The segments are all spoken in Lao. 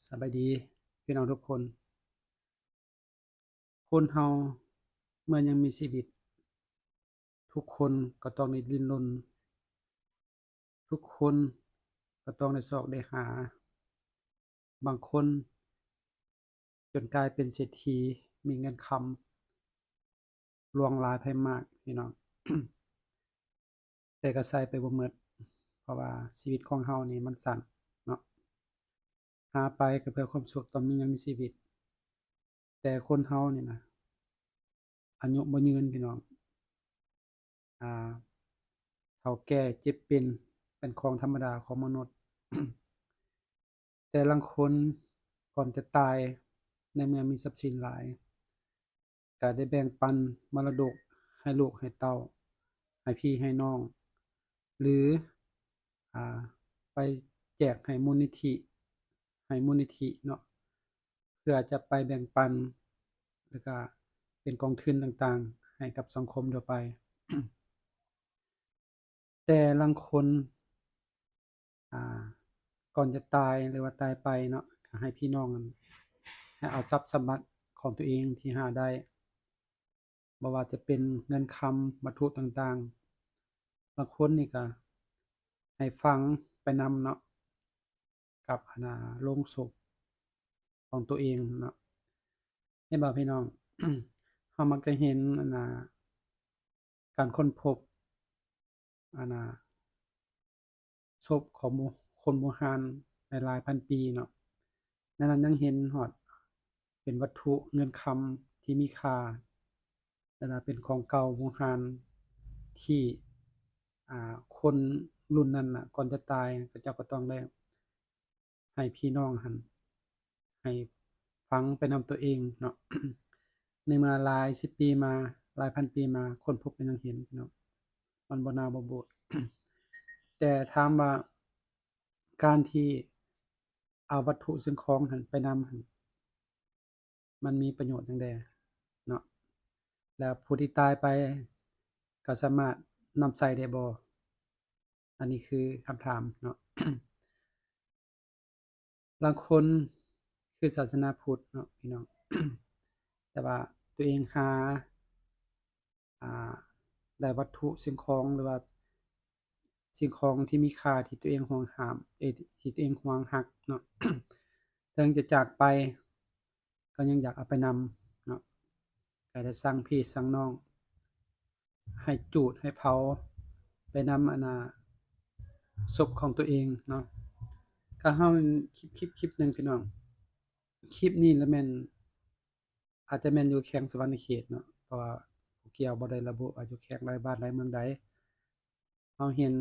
ສະບາຍດີພີ່ນ້ອງທຸກຄົນ. ຄົນເຮົາເມື່ອຍັງມີຊີວິດ ທຸກຄົນກໍຕ້ອງໄດ້ດີ້ນລົນ, ທຸກຄົນກໍຕ້ອງໄດ້ຊອກໄດ້ຫາ, ບາງຄົນຈົນກາຍເປັນເສດຖີ ມີເງິນຄຳຫຼວງຫຼາຍໄພມາກ ພີ່ນ້ອງ. ແຕ່ກໍໃຊ້ໄປບໍ່ໝົດ ເພາະວ່າຊີວິດຂອງເຮົານີ້ມັນສັ້ນເນາະ, ຫາໄປກໍເພື່ອຄວາມສຸກຕອນມີ ຍັງມີຊີວິດ. ແຕ່ຄົນເຮົານີ້ນະ ອາຍຸບໍ່ຍືນພີ່ນ້ອງ, ອາ ເຖົ້າແກ່ເຈັບເປັນ ເປັນຂອງທຳມະດາຂອງມະນຸດ. ແຕ່ລາງຄົນກ່ອນຈະຕາຍ ໃນເມື່ອມີຊັບສິນຫຼາຍ ກະໄດ້ແບ່ງປັນມໍລະດົກໃຫ້ລູກໃຫ້ເຕົ້າ ໃຫ້ພີ່ໃຫ້ນ້ອງ ຫຼື ອາ ໄປແຈກໃຫ້ມູນນິທິ ໃຫ້ມູນນິທິເນາະ ເພື່ອຈະໄປແບ່ງປັນ ແລ້ວກະເປັນກອງທຶນຕ່າງໆ ໃຫ້ກັບສັງຄົມທົ່ວໄປ. ແຕ່ລາງຄົນ ອາ ກ່ອນຈະຕາຍ ຫຼືວ່າຕາຍໄປເນາະ ກໍໃຫ້ພີ່ນ້ອງນັ້ນ ໃຫ້ເອົາຊັບສຳບັດຂອງຕົວເອງທີ່ຫາໄດ້ ບໍ່ວ່າຈະເປັນເງິນຄຳ ວັດຖຸຕ່າງໆ, ບາງຄົນນີ້ກໍໃຫ້ຝັງໄປນຳເນາະ ກັບ ອັນນ່າ ໂລງສົບຂອງຕົວເອງເນາະ. ເຫັນບໍ່ພີ່ນ້ອງ? ເຮົາມັກຈະເຫັນ ອັນນ່າ ການຄົ້ນພົບ ອັນນ່າ ສົບຂອງ ຄົນບູຮານຫຼາຍໆພັນປີເນາະ, ໃນນັ້ນຍັງເຫັນຮອດເປັນວັດຖຸເງິນຄຳທີ່ມີຄ່າ ແລະ ເປັນຂອງເກົ່າບູຮານທີ່ ອາ ຄົນລຸ້ນນັ້ນນະ ກ່ອນຈະຕາຍ ເຂົາເຈົ້າກໍຕ້ອງໄດ້ໃຫ້ພີ່ນ້ອງຫັ້ນ ໃຫ້ຝັງໄປນຳຕົວເອງເນາະ. ໃນເມື່ອຫຼາຍສິບປີມາ ຫຼາຍພັນປີມາ ຄົ້ນພົບກໍຍັງເຫັນເນາະ, ມັນບໍ່ເນົ່າບໍ່ບູດ. ແຕ່ຖາມວ່າ ການທີ່ເອົາວັດຖຸສິ່ງຂອງຫັ້ນໄປນຳຫັ້ນ ມັນມີປະໂຫຍດຫຍັງແດ່ເນາະ? ແລ້ວຜູ້ທີ່ຕາຍໄປກໍສາມາດນຳໃຊ້ໄດ້ບໍ່? ອັນນີ້ຄືຄຳຖາມເນາະ. ລາງຄົນຄືສາສະໜາພຸດເນາະ ພີ່ນ້ອງ, ແຕ່ວ່າຕົວເອງຫາ ອ່າ ໄດ້ວັດຖຸສິ່ງຂອງ ຫຼືວ່າສິ່ງຂອງທີ່ມີຄ່າທີ່ຕົວເອງຫວງຫ້າມ ເອີ ທີ່ຕົວເອງຫວງຮັກເນາະ, ເຖິງຈະຈາກໄປກໍຍັງຢາກເອົາໄປນຳເນາະ, ກໍໄດ້ສັ່ງພີ່ສັ່ງນ້ອງ ໃຫ້ຈູດໃຫ້ເຜົາໄປນຳ ອັນນ່າ ສົບຂອງຕົວເອງເນາະ. ກໍເຮົາ ຄລິບ ຄລິບ ຄລິບໜຶ່ງພີ່ນ້ອງ, ຄລິບນີ້ລະແມ່ນ ອາດຈະແມ່ນຢູ່ແຂວງສະຫວັນນະເຂດເນາະ, ເພາະວ່າຜູ້ກ່ຽວບໍ່ໄດ້ລະບຸວ່າຢູ່ແຂວງໃດ ບ້ານໃດ ເມືອງໃດ. ເຮົາເຫັນ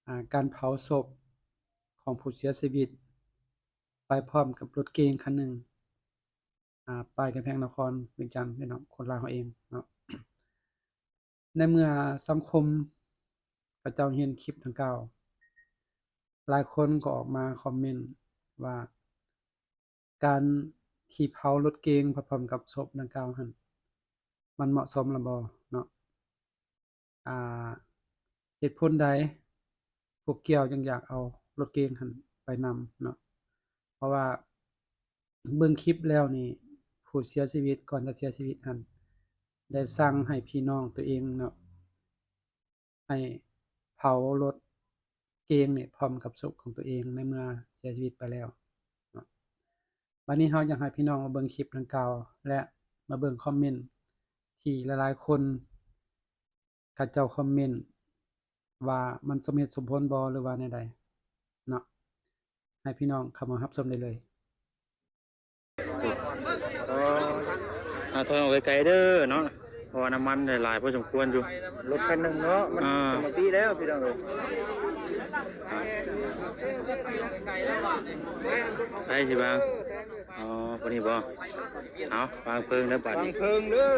ອ່າ ການເຜົາສົບຂອງຜູ້ເສຍຊີວິດ ໄປພ້ອມກັບລົດເກັງຄັນໜຶ່ງ ອ່າ ປາຍກຳແພງນະຄອນວຽງຈັນ ພີ່ນ້ອງ ຄົນລາວເຮົາເອງເນາະ. ໃນເມື່ອສັງຄົມເຂົາເຈົ້າເຫັນຄລິບດັ່ງກ່າວ, ຫຼາຍຄົນກໍອອກມາຄອມເມັນວ່າ ການທີ່ເຜົາລົດເກັງໄປພ້ອມກັບສົບດັ່ງກ່າວຫັ້ນ ມັນເໝາະສົມລະບໍ່ເນາະ? ອ່າ ເຫດຜົນໃດ ຜູ້ກ່ຽວຈຶ່ງຢາກເອົາລົດເກັງຫັ້ນໄປນຳເນາະ? ເພາະວ່າເບິ່ງຄລິບແລ້ວນີ້ ຜູ້ເສຍຊີວິດ ກ່ອນຈະເສຍຊີວິດຫັ້ນ ໄດ້ສັ່ງໃຫ້ພີ່ນ້ອງຕົວເອງເນາະ ໃຫ້ເຜົາລົດເກັງນີ້ພ້ອມກັບສົບຂອງຕົວເອງໃນເມື່ອເສຍຊີວິດໄປແລ້ວເນາະ. ບັດນີ້ເຮົາຢາກໃຫ້ພີ່ນ້ອງມາເບິ່ງຄລິບດັ່ງກ່າວ ແລະ ມາເບິ່ງຄອມເມັນທີ່ຫຼາຍໆຄົນ ເຂົາເຈົ້າຄອມເມັນວ່າມັນສົມເຫດສົມຜົນບໍ່ ຫຼືວ່າແນວໃດເນາະ, ໃຫ້ພີ່ນ້ອງເຂົ້າມາຮັບຊົມໄດ້ເລີຍ. ເອີ ເອົາ ຖອຍອອກໄກໆເດີເນາະ ເພາະວ່ານ້ຳມັນຫຼາຍພໍສົມຄວນຢູ່. ລົດຄັນໜຶ່ງເນາະ ມັນ ອ່າ ສອງປີແລ້ວພີ່ນ້ອງເອີຍ. ໃສຊິບາງ? ອໍ ຜູ້ນີ້ບໍ່? ເອົາ ວາງເພີງເດີບາດນີ້ ວາງເພີງເດີ.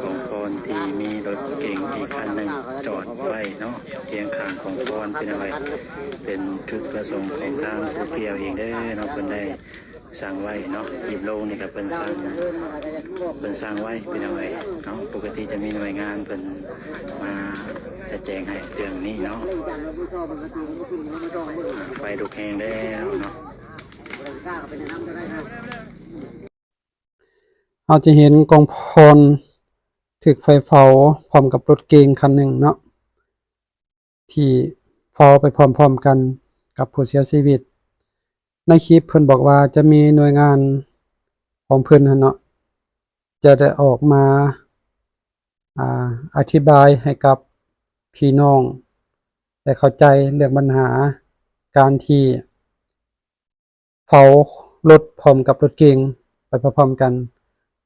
ຂອງພອນທີ່ມີລົດເກັງອີກຄັນໜຶ່ງຈອດໄວ້ເນາະ ຄຽງຂ້າງຂອງພອນ ພີ່ນ້ອງເອີຍ. ເປັນຈຸດປະສົງຂອງທາງຜູ້ກ່ຽວເອງເດີເນາະ, ເພິ່ນໄດ້ສັ່ງໄວ້ເນາະ. ຮີບໂລງນີ້ກໍເພິ່ນສັ່ງ ເພິ່ນສັ່ງໄວ້ ພີ່ນ້ອງເອີຍເນາະ. ປົກກະຕິຈະມີໜ່ວຍງານເພິ່ນມາ ຈະແຈ້ງໃຫ້ເລື່ອງນີ້ເນາະ. ໄຟລຸກແຮງແລ້ວເນາະ. ເຮົາຈະເຫັນກອງຟອນຖືກໄຟເຜົາພ້ອມກັບລົດເກັງຄັນໜຶ່ງເນາະ ທີ່ເຜົາໄປພ້ອມໆກັນກັບຜູ້ເສຍຊີວິດ. ໃນຄລິບເພິ່ນບອກວ່າຈະມີໜ່ວຍງານຂອງເພິ່ນຫັ້ນເນາະ ຈະໄດ້ອອກມາ ອາ ອະທິບາຍໃຫ້ກັບພີ່ນ້ອງໄດ້ເຂົ້າໃຈເລື່ອງບັນຫາການທີ່ ເຜົາລົດພ້ອມກັບລົດເກັງໄປພ້ອມໆກັນ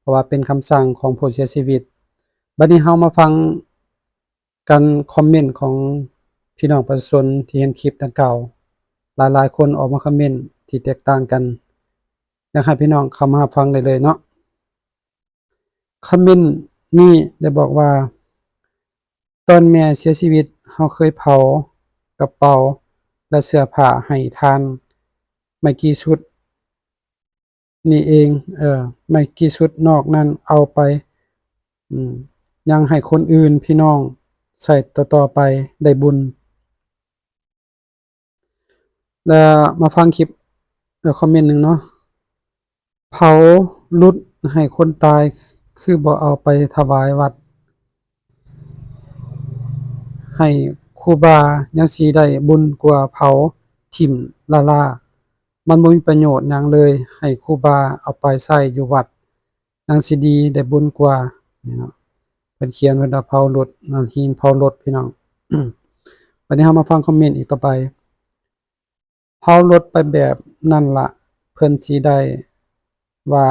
ເພາະວ່າເປັນຄຳສັ່ງຂອງຜູ້ເສຍຊີວິດ. ບັດນີ້ເຮົາມາຟັງກັນຄອມເມັນຂອງພີ່ນ້ອງປະຊາຊົນທີ່ເຫັນຄລິບດັ່ງກ່າວ. ຫຼາຍໆຄົນອອກມາຄອມເມັນທີ່ແຕກຕ່າງກັນ. ຢາກໃຫ້ພີ່ນ້ອງເຂົ້າມາຮັບຟັງໄດ້ເລີຍເນາະ. ຄອມເມັນນີ້ໄດ້ບອກວ່າ ຕອນແມ່ເສຍຊີວິດ ເຮົາເຄີຍເຜົາກະເປົາ ແລະ ເສື້ອຜ້າໃຫ້ທ່ານໄມ່ກີ່ຊຸດນີ້ເອງ, ເອີ ໄມ່ກີ່ຊຸດ, ນອກນັ້ນເອົາໄປ ອາ ຍັງໃຫ້ຄົນອື່ນ ພີ່ນ້ອງໃຊ້ຕໍ່ໆໄປໄດ້ບຸນ. ແລ້ວມາຟັງຄລິບ ເອີ ຄອມເມັນໜຶ່ງເນາະ. ເຜົາຫຼຸດໃຫ້ຄົນຕາຍ ຄືບໍ່ເອົາໄປຖວາຍວັດໃຫ້ຄູບາ ຍັງຊິໄດ້ບຸນກວ່າເຜົາຖິ້ມລ້າໆ. ມັນບໍ່ມີປະໂຫຍດຫຍັງເລີຍ ໃຫ້ຄູບາເອົາໄປໃຊ້ຢູ່ວັດ ຍັງຊິດີໄດ້ບຸນກວ່ານີ້ເນາະ. ເພິ່ນຂຽນເພິ່ນວ່າເຜົາລົດ ຫີນເຜົາລົດ ພີ່ນ້ອງ. ບັດນີ້ເຮົາມາຟັງຄອມເມັນອີກຕໍ່ໄປ. ເຜົາລົດໄປແບບນັ້ນລະ ເພິ່ນຊິໄດ້ວ່າ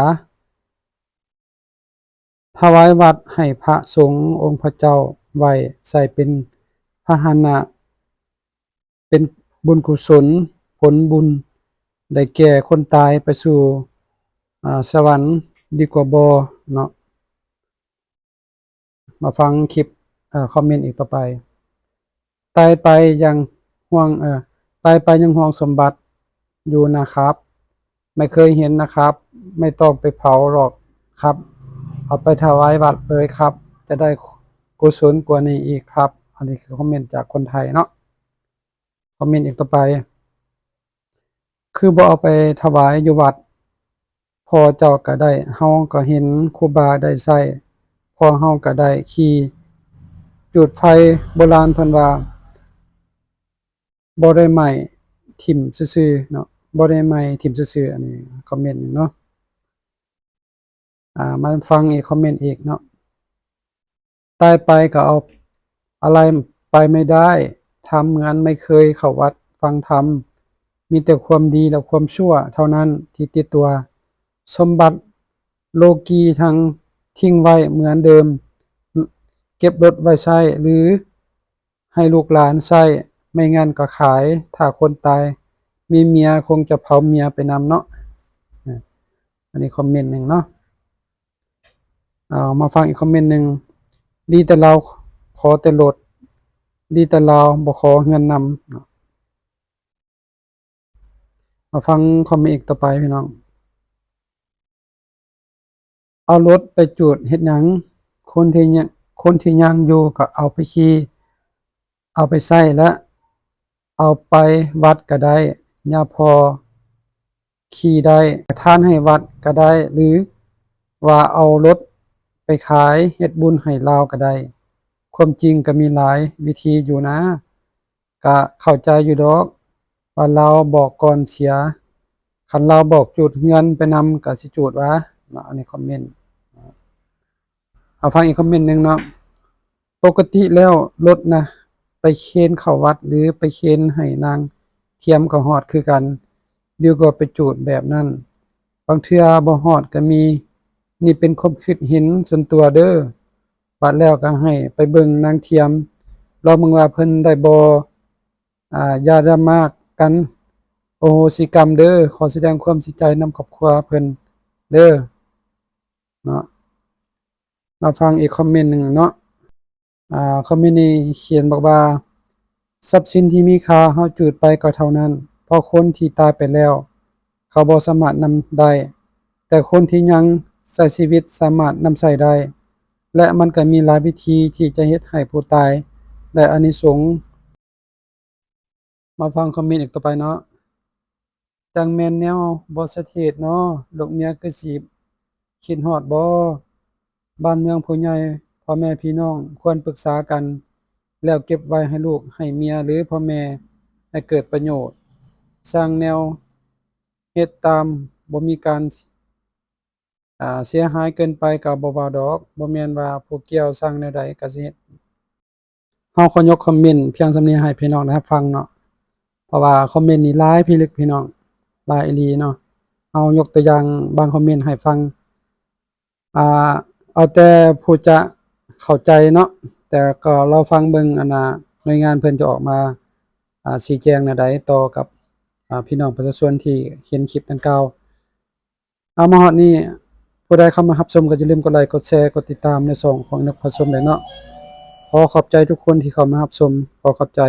ຖວາຍວັດໃຫ້ພະສົງອົງພະເຈົ້າໄວ້ ໃຊ້ເປັນພາຫະນະ ເປັນບຸນກຸສົນ ຜົນບຸນໄດ້ແກ່ຄົນຕາຍໄປສູ່ ອາ ສະຫວັນດີກວ່າບໍ່ເນາະ. ມາຟັງຄລິບ ເອີ ຄອມເມັນອີກຕໍ່ໄປ. ຕາຍໄປຢ່າງຫ່ວງ ເອີ ຕາຍໄປຍັງຫ່ວງສົມບັດຢູ່ນະຄັບ. ໄມ່ເຄີຍເຫັນນະຄັບ. ໄມ່ຕ້ອງໄປເຜົາຫຼອກຄັບ. ເອົາໄປຖວາຍວັດເລີຍຄັບ. ຈະໄດ້ກຸສົນກວ່ານີ້ອີກຄັບ. ອັນນີ້ຄືຄອມເມັນຈາກຄົນໄທເນາະ. ຄອມເມັນອີກຕໍ່ໄປ ຄືບໍ່ເອົາໄປຖວາຍຢູ່ວັດ? ພໍ່ເຈົ້າກໍໄດ້ ເຮົາກໍເຫັນຄູບາໄດ້ໃຊ້ ພໍ່ເຮົາກໍໄດ້ຂີ່ ຈູດໄຟໂບລານເພິ່ນວ່າ ບໍ່ໄດ້ໄໝ້ຖິ້ມຊື່ໆເນາະ ບໍ່ໄດ້ໄໝ້ຖິ້ມຊື່ໆ. ອັນນີ້ຄອມເມັນໜຶ່ງເນາະ. ອາ ມາຟັງອີກຄອມເມັນອີກເນາະ. ຕາຍໄປກໍເອົາອາໄລໄປໄມ່ໄດ້. ທຳເໝືອນໄມ່ເຄີຍເຂົ້າວັດຟັງທຳ. ມີແຕ່ຄວາມດີ ແລະ ຄວາມຊົ່ວເທົ່ານັ້ນທີ່ຕິດຕົວ. ສົມບັດໂລກີທັງ ຖິ້ມໄວ້ເໝືອນເດີມ. ເກັບລົດໄວ້ໃຊ້ ຫຼື ໃຫ້ລູກຫຼານໃຊ້, ໄມ່ງັ້ນກໍຂາຍ. ຖ້າຄົນຕາຍມີເມຍ ຄົງຈະເຜົາເມຍໄປນຳເນາະ. ອາ ອັນນີ້ຄອມເມັນໜຶ່ງເນາະ. ເອົາ ມາຟັງອີກຄອມເມັນໜຶ່ງ. ດີແຕ່ລາວຂໍແຕ່ລົດ, ດີແຕ່ລາວບໍ່ຂໍເຮືອນນຳເນາະ. ມາຟັງຄອມເມັນອີກຕໍ່ໄປ ພີ່ນ້ອງ. ເອົາລົດໄປຈູດເຮັດຫຍັງ? ຄົນທີ່ຍັງ ຄົນທີ່ຍັງຢູ່ກໍເອົາໄປຂີ່ ເອົາໄປໃຊ້ ແລະ ເອົາໄປວັດກໍໄດ້ ຍາພໍຂີ່ໄດ້ ທານໃຫ້ວັດກໍໄດ້ ຫຼືວ່າເອົາລົດໄປຂາຍເຮັດບຸນໃຫ້ລາວກໍໄດ້. ຄວາມຈິງກໍມີຫຼາຍວິທີຢູ່ນາ. ກະເຂົ້າໃຈຢູ່ດອກວ່າລາວບອກກ່ອນເສຍ. ຄັນລາວບອກຈູດເຮືອນໄປນຳກະຊິຈູດຫວາເນາະ. ອັນນີ້ຄອມເມັນ. ເອົາ ຟັງອີກຄອມເມັນໜຶ່ງເນາະ. ປົກກະຕິແລ້ວລົດນະ ໄປເຄນເຂົ້າວັດ ຫຼື ໄປເຄນໃຫ້ນາງທຽມກໍຮອດຄືກັນ. ດີກວ່າໄປຈູດແບບນັ້ນ. ບາງເທື່ອບໍ່ຮອດກໍມີ. ນີ້ເປັນຄວາມຄິດເຫັນສ່ວນຕົວເດີ້. ບາດແລ້ວກໍໃຫ້ໄປເບິ່ງນາງທຽມ ລອງເບິ່ງວ່າເພິ່ນໄດ້ບໍ່ ອາ ຢ່າດຣາມາກັນ. ໂອໂຫສິກຳເດີ້. ຂໍສະແດງຄວາມເສຍໃຈນຳຄອບຄົວເພິ່ນເດີ້ເນາະ. ມາຟັງອີກຄອມເມັນໜຶ່ງເນາະ. ອາ ຄອມເມັນນີ້ຂຽນບອກວ່າ ຊັບສິນທີ່ມີຄ່າເຮົາຈູດໄປກໍເທົ່ານັ້ນ ເພາະຄົນທີ່ຕາຍໄປແລ້ວ ເຂົາບໍ່ສາມາດນຳໄດ້ ແຕ່ຄົນທີ່ຍັງໃຊ້ຊີວິດສາມາດນຳໃຊ້ໄດ້ ແລະ ມັນກໍມີຫຼາຍວິທີທີ່ຈະເຮັດໃຫ້ຜູ້ຕາຍ ແລະ ອານິສົງ. ມາຟັງຄອມເມັນອີກຕໍ່ໄປເນາະ. ຈັ່ງແມ່ນແນວບໍ່ສະເທດເນາະ, ລູກເມຍຄືຊິຄິດຮອດບໍ່? ບ້ານເມືອງຜູ້ໃຫຍ່ ພໍ່ແມ່ພີ່ນ້ອງຄວນປຶກສາກັນ ແລ້ວເກັບໄວ້ໃຫ້ລູກໃຫ້ເມຍ ຫຼື ພໍ່ແມ່ໃຫ້ເກີດປະໂຫຍດ. ຊ່າງແນວເຮັດຕາມ ບໍ່ມີການ ອ່າ ເສຍຫາຍເກີນໄປກໍບໍ່ວ່າດອກ, ບໍ່ແມ່ນວ່າຜູ້ກ່ຽວສັ່ງແນວໃດກໍຊິເຮັດ. ເຮົາຂໍຍົກຄອມເມັນພຽງສ່ຳນີ້ໃຫ້ພີ່ນ້ອງໄດ້ຮັບຟັງເນາະ, ເພາະວ່າຄອມເມັນນີ້ຫຼາຍພິລຶກພີ່ນ້ອງ, ຫຼາຍອີ່ຫຼີເນາະ. ເຮົາຍົກຕົວຢ່າງບາງຄອມເມັນໃຫ້ຟັງ. ອ່າ ເອົາແຕ່ຜູ້ຈະເຂົ້າໃຈເນາະ, ແຕ່ກໍລໍຟັງເບິ່ງ ອັນນ່າ ໜ່ວຍງານເພິ່ນຈະອອກມາ ອ່າ ຊີ້ແຈງແນວໃດຕໍ່ກັບ ອ່າ ພີ່ນ້ອງປະຊາຊົນທີ່ເຫັນຄລິບດັ່ງກ່າວ. ເອົາ ມາຮອດນີ້ ຜູ້ໃດເຂົ້າມາຮັບຊົມກໍຢ່າລືມກົດໄລ ກົດແຊ ກົດຕິດຕາມໃນຊ່ອງຂອງນົກພາຊົມໄດ້ເນາະ. ຂໍຂອບໃຈທຸກຄົນທີ່ເຂົ້າມາຮັບຊົມ, ຂໍຂອບໃຈ.